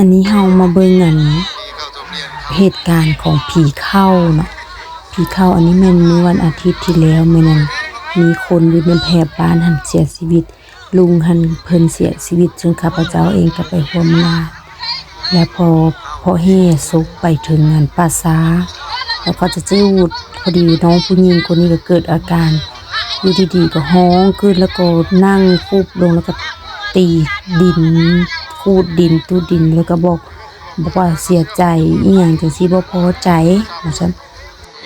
ອັນນີ້ເຮົາມາເບິ່ງອັນເຫດການຂອງຜີເຂົ້າເນາະ, ຜີເຂົ້າອັນນີ້ແມ່ນມື້ວັນອາທິດທີ່ແລ້ວ ແມ່ນອັນມີຄົນຢູ່ໃນແຖບບ້ານຫັ້ນເສຍຊີວິດ, ລຸງຫັ້ນເພິ່ນເສຍຊີວິດ ເຊິ່ງຂ້າພະເຈົ້າເອງກໍໄປຮ່ວມງານ ແລ້ວພໍ ພໍແຫ່ສົບໄປເຖິງອັນປ່າຊ້າ ແລ້ວເຂົາຈະຈູດ ພໍດີນ້ອງຜູ້ຍິງຄົນນີ້ກໍເກີດອາການ ຢູ່ດີໆກໍຮ້ອງຂຶ້ນ ແລ້ວກໍນັ່ງຟຸບລົງ ແລ້ວກໍຕີດິນ ຂູດດິນ ຕູດດິນ ແລ້ວກໍບອກ ບອກວ່າເສຍໃຈອີ່ຫຍັງຈັ່ງຊີ້ ບໍ່ພໍໃຈວ່າຊັ້ນ.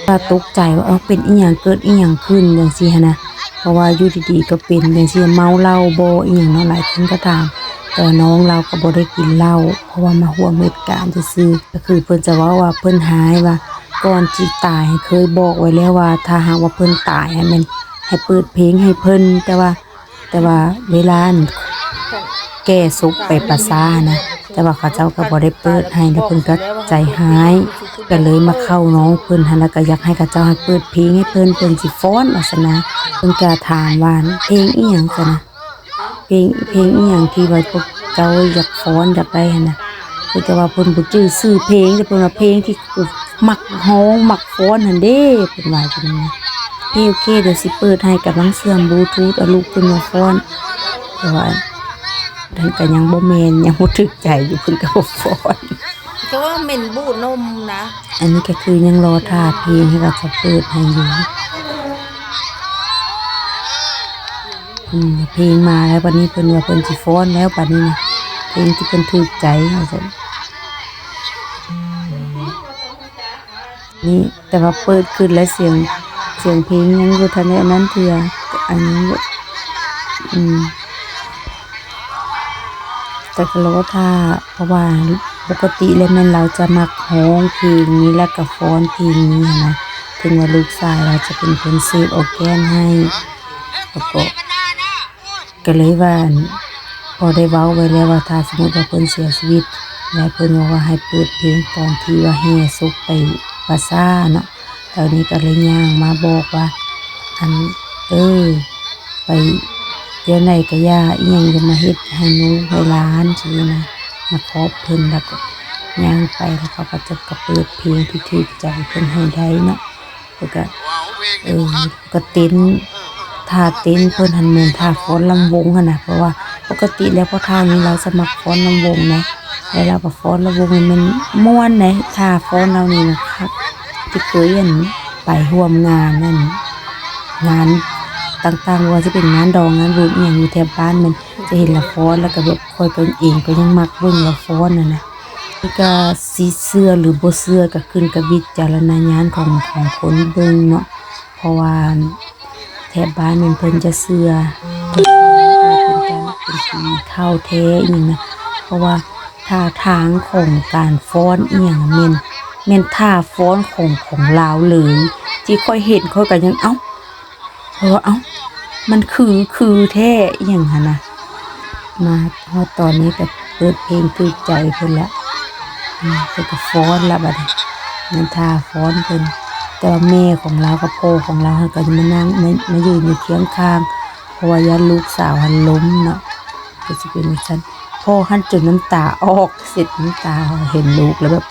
ກໍຕົກໃຈວ່າ ເອີ ເປັນອີ່ຫຍັງ ເກີດອີ່ຫຍັງຂຶ້ນຈັ່ງຊີ້ຫັ້ນນະ, ເພາະວ່າຢູ່ດີໆກໍເປັນຈັ່ງຊີ້ ເມົາເຫຼົ້າບໍ່ ອີ່ຫຍັງເນາະ, ຫຼາຍຄົນກໍຖາມ. ແຕ່ວ່ານ້ອງລາວກໍບໍ່ໄດ້ກິນເຫຼົ້າ ເພາະວ່າມາຮ່ວມເຫດການຊື່ໆ. ກໍຄືເພິ່ນຈະເວົ້າວ່າເພິ່ນຮ້າຍວ່າ ກ່ອນຊິຕາຍເຄີຍບອກໄວ້ແລ້ວວ່າ ຖ້າຫາກວ່າເພິ່ນຕາຍຫັ້ນແມ່ນໃຫ້ເປີດເພງໃຫ້ເພິ່ນ, ແຕ່ວ່າ ແຕ່ວ່າເວລາອັນແກ່ສົບໄປປ່າຊ້ານະ, ແຕ່ວ່າເຂົາເຈົ້າກໍບໍ່ໄດ້ເປີດໃຫ້ ແລ້ວເພິ່ນກໍໃຈຮ້າຍ ກໍເລີຍມາເຄົ້ານ້ອງເພິ່ນຫັ້ນ ແລ້ວກໍຢາກໃຫ້ເຂົາເຈົ້າຫັ້ນເປີດເພງໃຫ້ເພິ່ນ ເພິ່ນຊິຟ້ອນວ່າຊັ້ນນະ. ເພິ່ນກໍຖາມວ່າ ເພງອີ່ຫຍັງຊັ້ນນະ? ເພງ ເພງອີ່ຫຍັງທີ່ວ່າພວກເຈົ້າຢາກຟ້ອນຢາກໄດ້ຫັ້ນນະ? ເພິ່ນກໍວ່າເພິ່ນບໍ່ຈື່ຊື່ເພງ ແຕ່ເພິ່ນວ່າເພງທີ່ ມັກຮ້ອງມັກຟ້ອນຫັ້ນເດ້ ເພິ່ນວ່າຈັ່ງນັ້ນນະ. ໂອເຄ ໂອເຄ ດຽວຊິເປີດໃຫ້ ກຳລັງເຊື່ອມບລູທູດ ເອົາລູກເພິ່ນມາຟ້ອນ ແຕ່ວ່ານັ້ນກໍຍັງບໍ່ແມ່ນ ຍັງບໍ່ຖືກໃຈຢູ່ ເພິ່ນກໍບໍ່ຟ້ອນ. ແຕ່ວ່າເໝັນບູດນົມນະ. ອັນນີ້ກໍຄືຍັງລໍຖ້າເພງໃຫ້ເຂົາເຈົ້າເປີດໃຫ້ຢູ່. ອືມ ເພງມາແລ້ວ ບັດນີ້ເພິ່ນວ່າເພິ່ນຊິຟ້ອນແລ້ວ ບັດນີ້ນະ ເພງທີ່ເພິ່ນຖືກໃຈວ່າຊັ້ນ. ນີ້ ແຕ່ວ່າເປີດຂຶ້ນແລ້ວ ສຽງ ສຽງເພງຍັງບໍ່ທັນໄດ້ອັນນັ້ນເທື່ອ ອັນນີ້ ອືມ ແຕ່ກໍລໍຖ້າ ເພາະວ່າປົກກະຕິແລ້ວແມ່ນລາວຈະມັກຮ້ອງເພງນີ້ ແລ້ວກໍຟ້ອນເພງນີ້ຫັ້ນນະ, ເຖິງວ່າລູກຊາຍລາວຈະເປັນຄົນເສບອໍແກນໃຫ້ ແລ້ວກໍ ກໍເລີຍວ່າ ພໍໄດ້ເວົ້າໄວ້ແລ້ວວ່າ ຖ້າສົມມຸດວ່າເພິ່ນເສຍຊີວິດ ແລ້ວເພິ່ນບອກວ່າໃຫ້ເປີດເພງຕອນທີ່ວ່າແຫ່ສົບໄປປ່າຊ້າເນາະ, ແລ້ວນີ້ກໍເລີຍຍ່າງມາບອກວ່າ ອັນ ເອີ ໄປແນວໃດກໍຢ່າ ອີ່ຫຍັງຢ່າມາເຮັດໃຫ້ລູກໃຫ້ຫຼານຊີ້ນະ, ມາຂອບເພິ່ນ ແລ້ວກໍຍ່າງໄປ ແລ້ວເຂົາກໍຈະ ກໍເປີດເພງທີ່ຖືກໃຈເພິ່ນໃຫ້ໄດ້ເນາະ. ເພິ່ນກະ ເອີ ກະເຕັ້ນ ທ່າເຕັ້ນເພິ່ນຫັ້ນແມ່ນທ່າຟ້ອນລຳວົງຫັ້ນນະ, ເພາະວ່າປົກກະຕິແລ້ວພໍ່ເຖົ້ານີ້ລາວສະໝັກຟ້ອນລຳວົງນະ, ແລ້ວລາວກໍຟ້ອນລຳວົງນີ້ແມ່ນມ່ວນເດ້, ທ່າຟ້ອນລາວນີ້ນະຄັກ. ທີ່ເຄີຍ ອັນ ໄປຮ່ວມງານ ອັນ ງານຕ່າງໆ ບໍ່ວ່າຊິເປັນງານດອງງານບຸນອີ່ຫຍັງຢູ່ແຖບບ້ານ ແມ່ນຈະເຫັນລາວຟ້ອນ ແລ້ວກໍແບບຂ້ອຍກໍເອງກໍຍັງມັກເບິ່ງລາວຟ້ອນຫັ້ນນະ. ນີ້ກໍຊິເຊື່ອຫຼືບໍ່ເຊື່ອກໍຂຶ້ນກັບວິຈາລະນະຍານຂອງ ຂອງຄົນເບິ່ງເນາະ, ເພາະວ່າແຖບບ້ານແມ່ນເພິ່ນຈະເຊື່ອ ເປັນການ ເປັນຜີເຂົ້າແທ້ອີ່ຫຍັງນະ, ເພາະວ່າທ່າທາງຂອງການຟ້ອນອີ່ຫຍັງແມ່ນ ແມ່ນທ່າຟ້ອນຂອງ ຂອງລາວເລີຍ ທີ່ຂ້ອຍເຫັນ ຂ້ອຍກໍຍັງ ເອົ້າ ຂ້ອຍວ່າ ເອົ້າ ມັນຄື ຄືແທ້ອີ່ຫຍັງຫັ້ນນະ. ມາຮອດຕອນນີ້ກໍເປີດເພງຖືກໃຈເພິ່ນລະ, ອືມ ເພິ່ນກໍຟ້ອນລະບັດນີ້ ແມ່ນທ່າຟ້ອນເພິ່ນ. ແຕ່ວ່າແມ່ຂອງລາວກັບພໍ່ຂອງລາວຫັ້ນກໍມານັ່ງ ມາ ມາຢືນຢູ່ຄຽງຂ້າງ ເພາະວ່າຢ້ານລູກສາວຫັ້ນລົ້ມເນາະ, ກໍຊິເປັນຈັ່ງຊັ້ນ. ພໍ່ຫັ້ນຈົນນ້ຳຕາອອກ ເຊັດນ້ຳຕາ ເຫັນລູກແລ້ວແບບ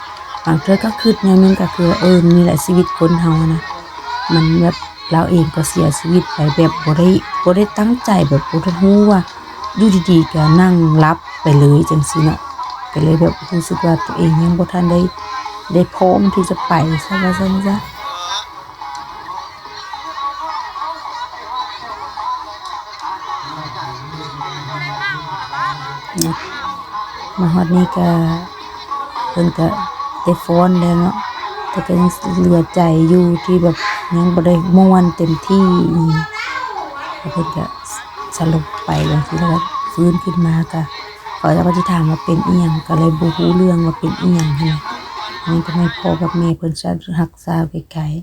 ບາງເທື່ອກໍຄິດແນວໜຶ່ງ ກໍຄືວ່າ ເອີ ນີ້ແຫຼະຊີວິດຄົນເຮົານະ, ມັນແບບ ລາວເອງກໍເສຍຊີວິດໄປແບບບໍ່ໄດ້ ບໍ່ໄດ້ຕັ້ງໃຈ ແບບບໍ່ທັນຮູ້ວ່າ ຢູ່ດີໆກໍນັ່ງຫຼັບໄປເລີຍຈັ່ງຊີ້ເນາະ. ກໍເລີຍແບບຮູ້ສຶກວ່າຕົວເອງຍັງບໍ່ທັນໄດ້ ໄດ້ພ້ອມທີ່ຈະໄປຊະ ວ່າຊັ້ນຊະ. ມາຮອດນີ້ກໍ ເພິ່ນກໍໄດ້ຟ້ອນແລ້ວເນາະ, ແຕ່ກໍຍັງເຫຼືອໃຈຢູ່ທີ່ແບບຍັງບໍ່ໄດ້ມ່ວນເຕັມທີ່. ແລ້ວເພິ່ນກໍສະຫຼົບໄປຈັ່ງຊີ້ ແລ້ວກໍຟື້ນຂຶ້ນມາ ກໍເຂົາເຈົ້າກໍຊິຖາມວ່າເປັນອີ່ຫຍັງ, ກໍເລີຍບໍ່ຮູ້ເລື່ອງວ່າເປັນອີ່ຫຍັງຫັ້ນນະ. ອັນນີ້ກໍແມ່ນພໍ່ກັບແມ່ເພິ່ນຈະຮັກສາໄກໆ.